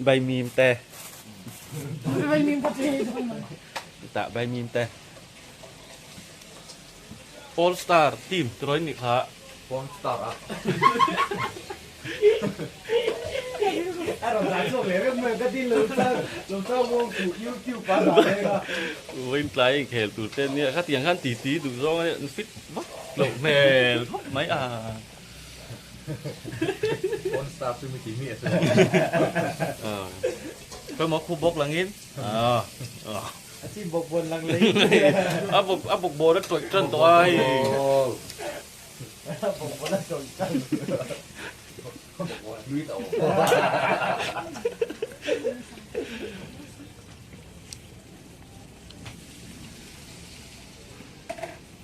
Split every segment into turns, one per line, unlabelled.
Bai mim te. Tah bai mim te. All star team tirawi nih kha.
Porn star a.
Vawiin tlai inkhel tur te nia khatiang khan titi duh zawng a nia an fit vak loh hmel khawp mai a.
Porn star chu mi ti mi a chu.
Khawimaw khu bawk langin.
A chi bawk bawn lang lei.
A bawk a bawk bawn a tawih tan tawh a hei.
A bawk bawn a tawih tan.
Nui tawh.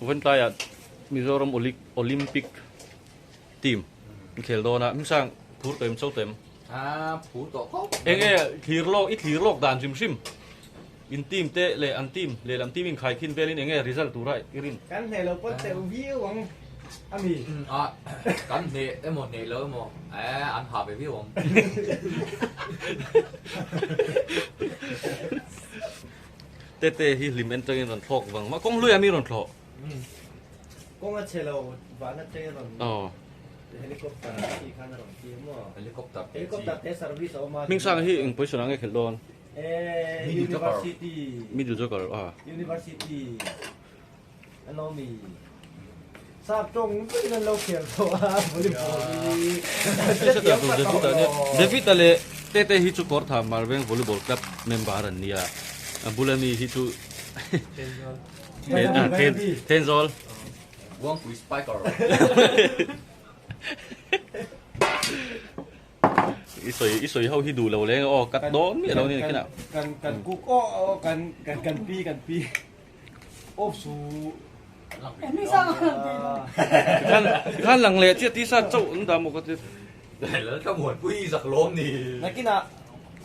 Vawiin tlaiah Mizoram Olympic team an khel dawn a, hmsang phur tawh em cho tawh em?
A phur tawh khawp.
Eng nge thlir lawk i thlir lawk dan hrim hrim in team te leh an team lehlam team in khaikhin velin eng nge result tura i rin?
Kan hneh lo pawn teuh viau ang a mi.
A kan hneh emaw hneh lo emaw an ha ve viau ang.
Tete hi hlim en tangin rawn thlawk vang mah kawng hlui a mi rawn thlawh.
Kawng a chhe lo van atang a rawn helicopter a tih khan a rawn ti maw?
Helicopter te
Helicopter te service a awm a.
Hming sang hi eng position ah nge khelh dawn?
Eh University.
Middle joker a.
University an awm i. Sap tawng vek in an lo khel tawh a volleyball hi.
David a leh Tete hi chu Kawrthah Marveng Volleyball Club member an nia. A bula mi hi chu Thenzawl.
Buangpui Spiker.
I sawi i sawi ho hi duh lo leng aw cut dawn miah lo ni khin ah.
Kan kan cook aw kan kan kan pi kan pi off su.
Khan khan lang leh chiah tisa chauh an dah maw ka ti.
Lal ka muanpui zak lawm ni.
Nakinah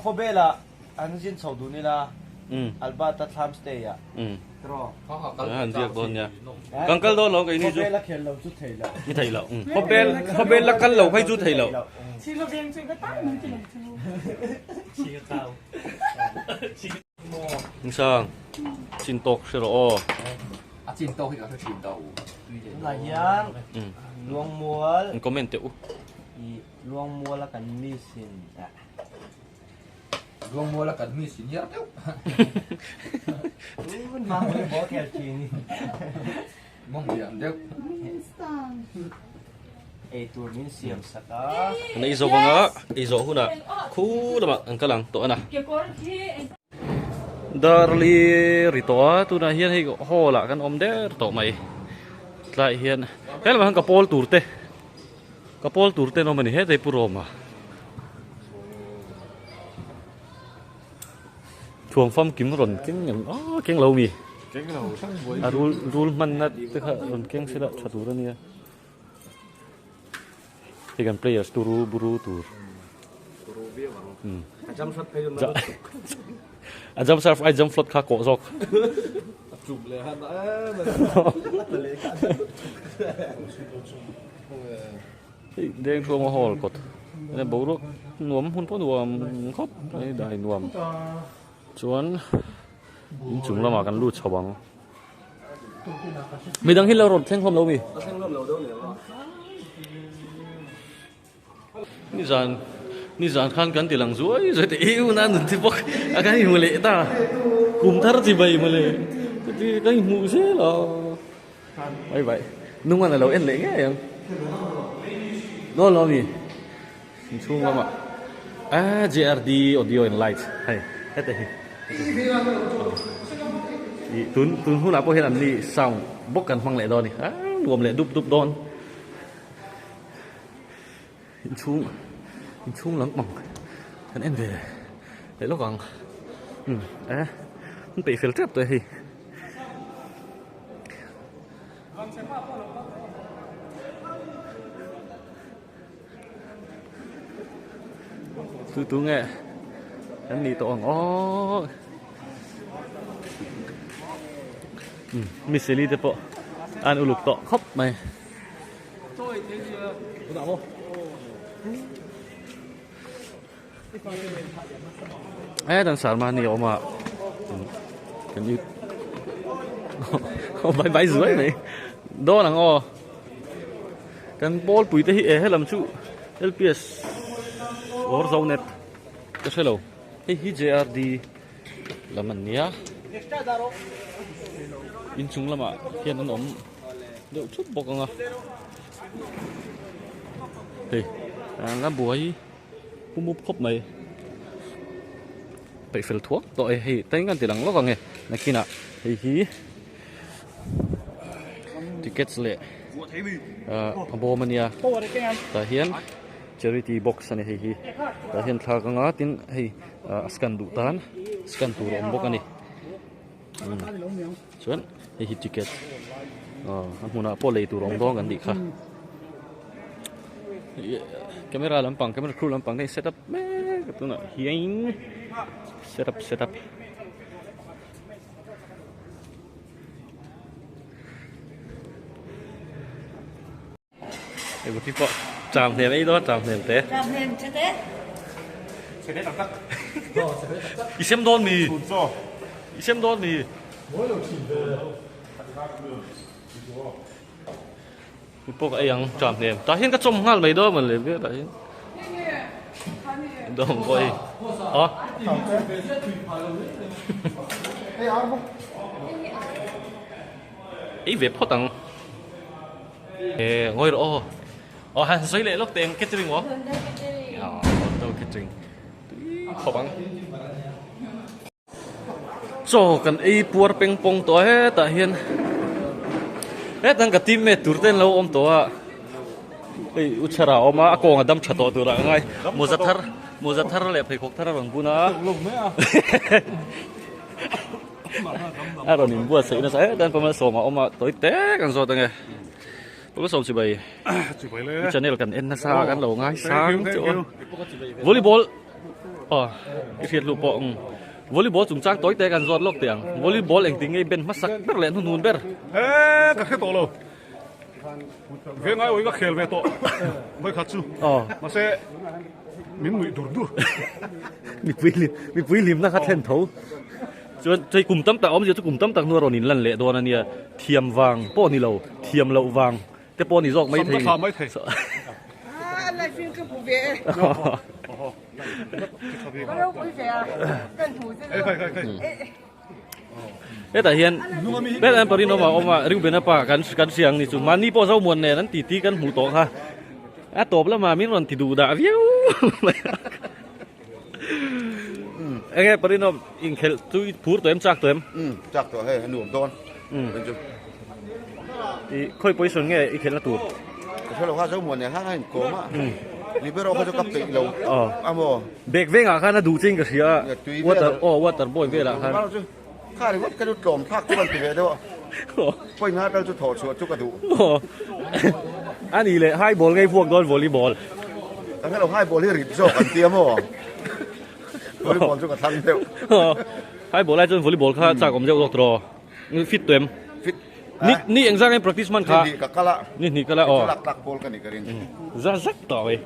khawvelah An zin chho dun ila Alberta thlam stay ah tiraw.
An ziak dawn nia. Kan kal dawn lo kei ni chu.
Khawvel a khel lo chu thei lo.
Ni thei lo. Khawvel khawvel la kal lo phei chu thei lo. Ngsang chin tawk hre rawh aw.
A chin tawk hi ka hre thin lo.
Tunah hian Luangmual.
Comment teh u.
I Luangmual a kan miss in.
Luangmual a kan mi senior deuh.
Tun hma volleyball khel thin in.
Mawng lian deuh.
Ei tur min siam sak a.
Kan ei zawh anga ei zawh hunah khu lamah kan kal ang tawh a na. Darli ri tawh a tunah hian hei hall ah kan awm der tawh mai. Tlaiah hian helamah hian ka pawl tur te. Ka pawl tur ten awm a ni hetei Pu Roma. Thuam famkim rawn keng em ah keng lo mi.
Keng lo hrang buai.
A rul rul hmanna te kha rawn keng sela tha tur a nia. Hei kan players turu buru tur.
Turu viau ang.
Um.
A jump shot phei chu na lutuk.
A jump serve ai jump float kha kawh zawk.
A chum leh han em a.
Hei deng thuama hall kawt ene boruak nuam hmun pawh nuam khawp mai dai nuam chuan inchung lamah kan lut chho ang midang hi lo rawn thleng hlawm lo mi nizan nizan khan kan ti lang zuai zuai te eu na nun ti bawk a kan inhmu leh ta kum thar chi bai mawle kan inhmuh zel a. Vai vai nungan a lo en leh ngei ang dawn lo mi inchhung lamah ah JRD audio and light hei heta hi ih tun tun hunah pawh hian an ni sound bawk kan hmang leh dawn a ni ah nuam leh dup dup dawn inchhung inchhung lampang kan en ve leh lawk ang umm eh an peih fel tep tawh e hei. Tu tu nge an nih tawh ang aw miseli te pawh an uluk tawh khawp mai. He dan sarma ni awm a kan i bai bai zuai mai dawn ang aw kan pawl pui te hi e helam chu lps or zonet ka hre lo hei hi jrd lam an nia inchung lamah hian an awm deuh thup bawk ang a hei an la buai pum up khawp mai peih fel thuak tawh e hei teng an ti lang lawk ang e nakinah hei hi tickets leh ah a bawm ania tah hian charity box ani hei hi tah hian thla ka nga tin hei ah a scan duh tan scan tur a awm bawk ani chuan hei hi ticket aw a hmunah pawh lei tur a awm dawn kan tih kha camera lampang camera crew lampang te set up mek a tunah hian set up set up Hei bu pawh cham hnem ei dawn cham hnem te.
Cham hnem che te.
I sem dawn mi. I sem dawn mi. Mi pawh ka ei ang cham hnem. Tah hian ka chawm nghal mai dawn mawn le vel ah hian. Dawng pawh hi. A. Ei ve phawt ang. E ngawi rawh aw. Aw han sawi leh lawk teh ang catering aw. Aw hotel catering. Tui khawp ang. Chaw kan ei puar peng pawng tawh a hetah hian hetah ka teammate tur te an lo awm tawh a hei u chhara a awm a a kawng a dam tha tawh tur ah ka ngai mawza thar mawza thar leh pheikhawk thar a rawn bun a a rawn inbuatsaih nasa hetah hian pawh sawm a awm a tawi tek an zawt ange pawh sawm chibai i channel kan en nasa kan lo ngaisang chu volleyball Aw i hriat luh pawh ang volleyball chungchang tawi te kan zawt lawk teh ang volleyball engtin nge i ben hmasak ber leh hnuhnun ber
He ka hre tawh lo ve ngai awih ka khel ve tawh vawikhat chu
aw
mahse min nuih dur dur
mipui hlim mipui hlimna kha thlen tho chuan chei kum tam tak awmzia chu kum tam tak hnu a rawn inlan leh dawn ania thiam vang pawh ni lo thiam loh vang te pawh ni zawk mai thei.
Sam mai thei.
Ah, lai phim ka hmu ve e. Ka lo pui ve a. Kan hmu che
Ei kai kai kai.
Hetah hian hetah hian Parin awma awma Reuben pa kan kan hria ang ni chu mahni pawh Zomuan nen an titi kan hmuh tawh kha a tawp lamah min rawn ti duh dah viau mai a. Enge Parin awm inkhelh chu i phur tawh em chak tawh em?
Chak tawh hei a nuam dawn. Chu.
I khawi position nge i khelhna tur?
Ka hre lo kha Zomuan nen khan a inkawm a. Libero kha chu ka peih lo a maw.
Bag vengah khan a duh chiin ka hria a. Water aw water boy velah khan.
Kha ringawt ka chu tlawm thlak chu kan ti ve deuh a. Point nga tal chu thawh chhuah chu ka duh.
A nih leh high ball ngei vuak dawn volleyball.
Ka hre lo high ball hi rip zawk an ti a maw. Volleyball chu ka thlang deuh.
High ball lai chuan volleyball kha chak awm deuh zawk tawh raw. Fit tawh em?
Fit.
Ni ni engzah nge practice man kha?
Ni hnih ka kal a.
Ni hnih kal a aw.
Lak tlak pawl ka ni ka ring.
Za zak tawh mai.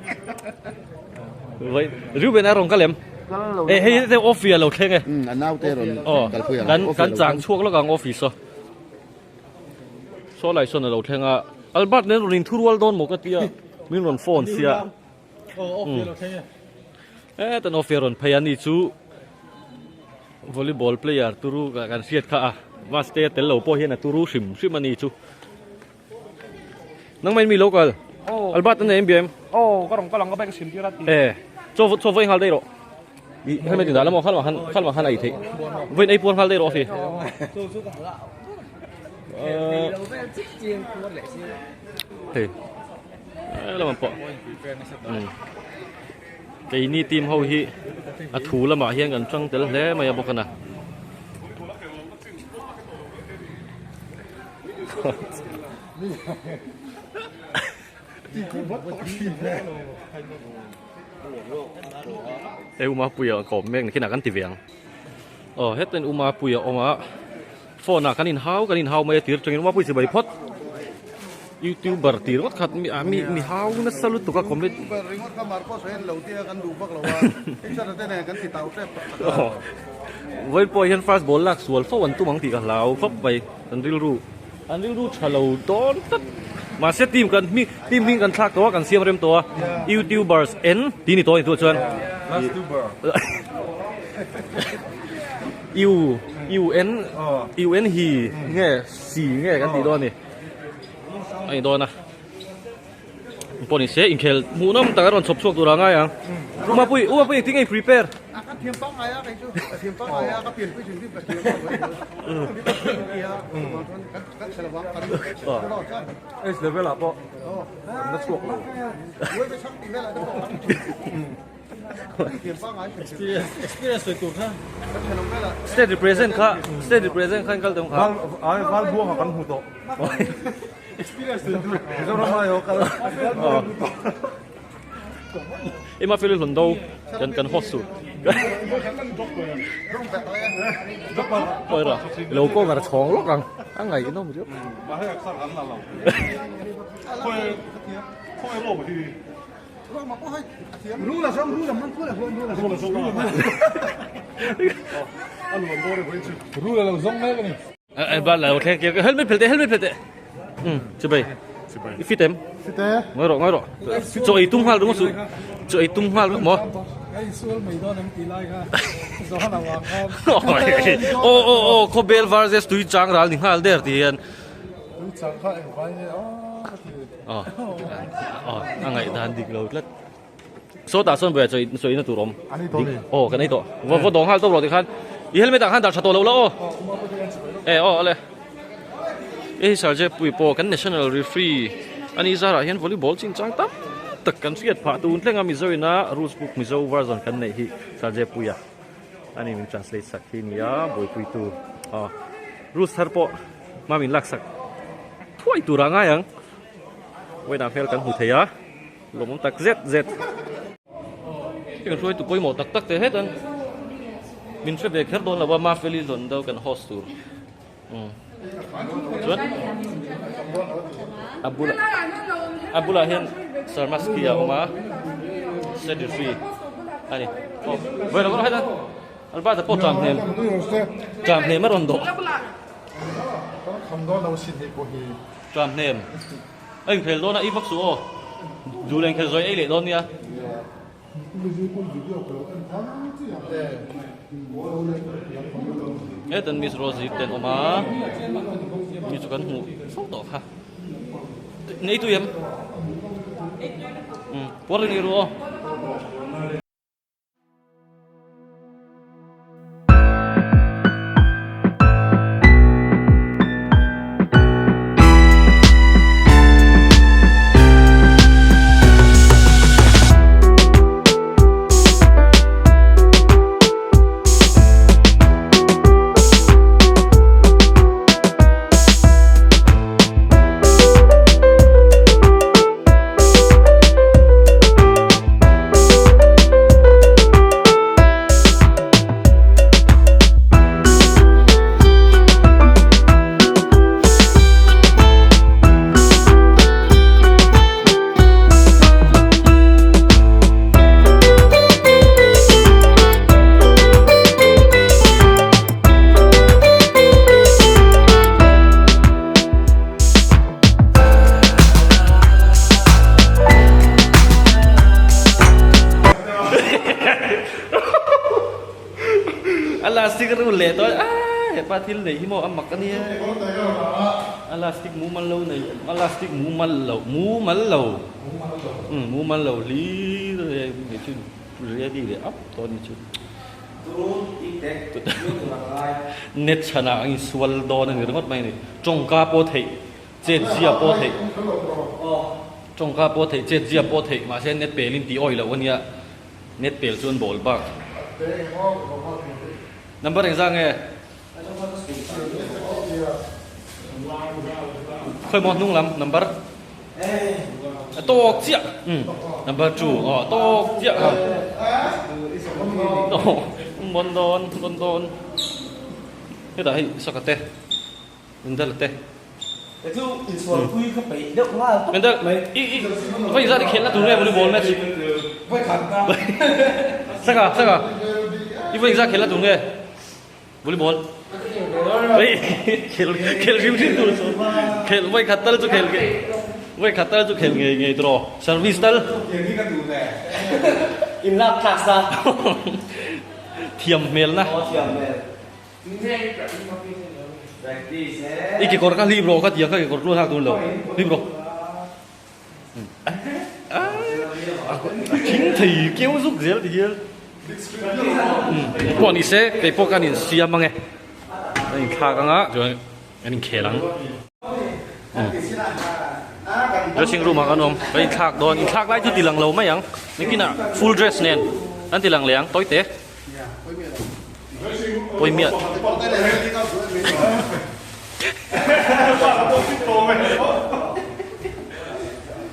Vai Reuben a rawn kal em?
Kal lo.
Eh hei te office a lo thleng e.
A nau te rawn kal pui ang.
Kan kan chang chhuak lawk ang office aw. Saw lai sawn a lo thleng a. Albert nen rawn inthu rual dawn maw ka tia. Min rawn phone sia. Eh tan office rawn phei a ni chu volleyball player turu kan hriat kha a. Maste tel lo pawh hian a turu hrim hrim a ni chu. Nang mai mi lo kal. Albert an nei em biam.
Oh, ka rong ka lang ka bag sim tir a ti.
Eh, chaw chaw voi nghal dei rawh. I helmet in dah la maw khalma khan khalma khan a ei theih. Voi ei puar nghal dei rawh fi. Hei. Lamah pawh. Keini team ho hi a thu lamah hian kan tang tel hle mai a bawk a na. Hei Uma Puia a kawm mek nikhinah kan ti ve ang. Aw hetin Uma Puia a awm a phone ah kan inhau kan inhau mai a tir tangin Uma Pui chibai phawt. Youtuber tih ringawt khat mi ah mi mi hau nasa lutuk a comment.
Youtuber ringawt kha Marcos hian lo tia kan duh vak lo a, Richard-a te nen kan ti tau tep tak tak a.
Vawiin pawh hian first ball lak sual fo an tum ang tih ka hlau khawp mai an rilru an rilru tha lo dawn tlat. Mahse team kan hming team hming kan thlak tawh a kan siam rem tawh a Youtubers N tih ni tawh a ni tu chuan. U U N U N hi nge si nge kan tih dawn a ni. A ni dawn a pawh ni se inkhel hmuh nawm tak a rawn chhawp chhuak tur a ngai ang Umapui Umapui engtin nge i prepare
a ka thiam pangngai a kei chu ka thiam pangngai a ka pianpui thin bik ka thiam kan chhe lovang kan
H level ah pawh kan la chhuak lo
Experience sawi tur kha State represent kha State represent kha in kal deuh kha.
Val val buang ah kan hmu tawh. Experience sawi tur. Mizoram ai aw kal.
Ema fel hlun do kan kan host su. Oi ra. Lo ko ngar chhawng lawk ang. A ngai in awm riau.
Mahse aksar kan la lo. Khawi khawi rawm hi.
Helmet phel teh helmet phel teh chu bai i fit em ngai rawh ngai rawh chaw ei tum nghal ringawt suh chaw ei tum nghal ringawt maw aw aw aw khawbel versus tui chang ral ni nghal der ti hian Aw aw a ngaihdan dik lo tlat sawtah sawn buai chawi chawi na tur awm aw kan ei tawh vaw vaw dawng nghal tawp rawh tikhan i helmet ah khan dah tha tawh lo la aw e aw ale hei Sergey pui pawh kan national referee ani zarah hian volleyball chinchang tam tak kan hriat phah tun thleng a Mizo ina rules book Mizo version kan neih hi Sergey puia ani min translate sak hi nia buaipuitu aw rules thar pawh hma min laksak thuai tur ah ngai ang vawiinah hmel kan hmu thei a lawmawm tak zet zet heng hruaitu pawimawh tak tak te hetan min hre ve kher dawn lo a Mafeli zawn deuh kan host tur umm chuan a bulah a bulah hian Sarmaski a awm a Sedifri a ni aw vawiin ah hetan Albert-a pawh tlam hnem tlam hnem a rawn dawh. Tlam hnem a inkhel dawn a ei vak suh aw duh leh inkhel zawi ei leh dawn nia. Hetan Miss Rosie te an awm a mi chu kan hmuh fo tawh kha nei tui em puar reng i ru aw. A lastic rul leh tawh a hepa thil nei hi maw a mak a nia a lastic mumal lo nei a lastic mumal lo mumal lo umm mumal lo hlir chu ready leh ap tawh a ni chu. Net chhanah ang insual dawn a ni ringawt mai a ni. Tawngka pawh theih, chet zia pawh theih, tawngka pawh theih, chet zia pawh theih, mahse net pel in tih awih loh a nia, net pel chuan ball bak. Number engzah nge? Khawi maw hnung lam number? A tawk chiah umm number 2 aw tawk chiah kha aw bawn dawn bawn dawn hetah hei saka te indala te.
Chu insual pui ka peih deuh nghal tawp
Mendel, i i vawi zat i khelhna tur nge volleyball match?
Vawi khat na.
Saka, saka. I vawi zat khelhna tur nge volleyball? Vawi khel khel hrim hrim tur chu. Khel vawi khat tal chu khel nge. Vawi khat tal chu khel ngei ngei tawh. Service tal.
Tiang hi ka duh ve.
In lak class a.
Thiam hmel na.
Aw thiam hmel.
I kekawr kha hlip rawh ka ti ang kha kekawr tluan hak tur lo hlip rawh a thing thei keu zuk zel ti hian pawh ni se kei pawh kan insiam ang e kan inthlak ang a chuan kan inkhel ang dressing room ah kan awm kan inthlak dawn inthlak lai chu ti lang lo mai ang nikinah full dress nen an ti lang leh ang tawite. Pawimiah.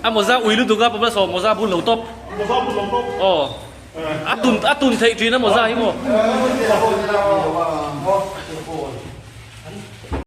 A mawza ui lutuk a pawmla saw mawza bun lo tawp. Aw. A tun a tun theih thin a mawza hi maw.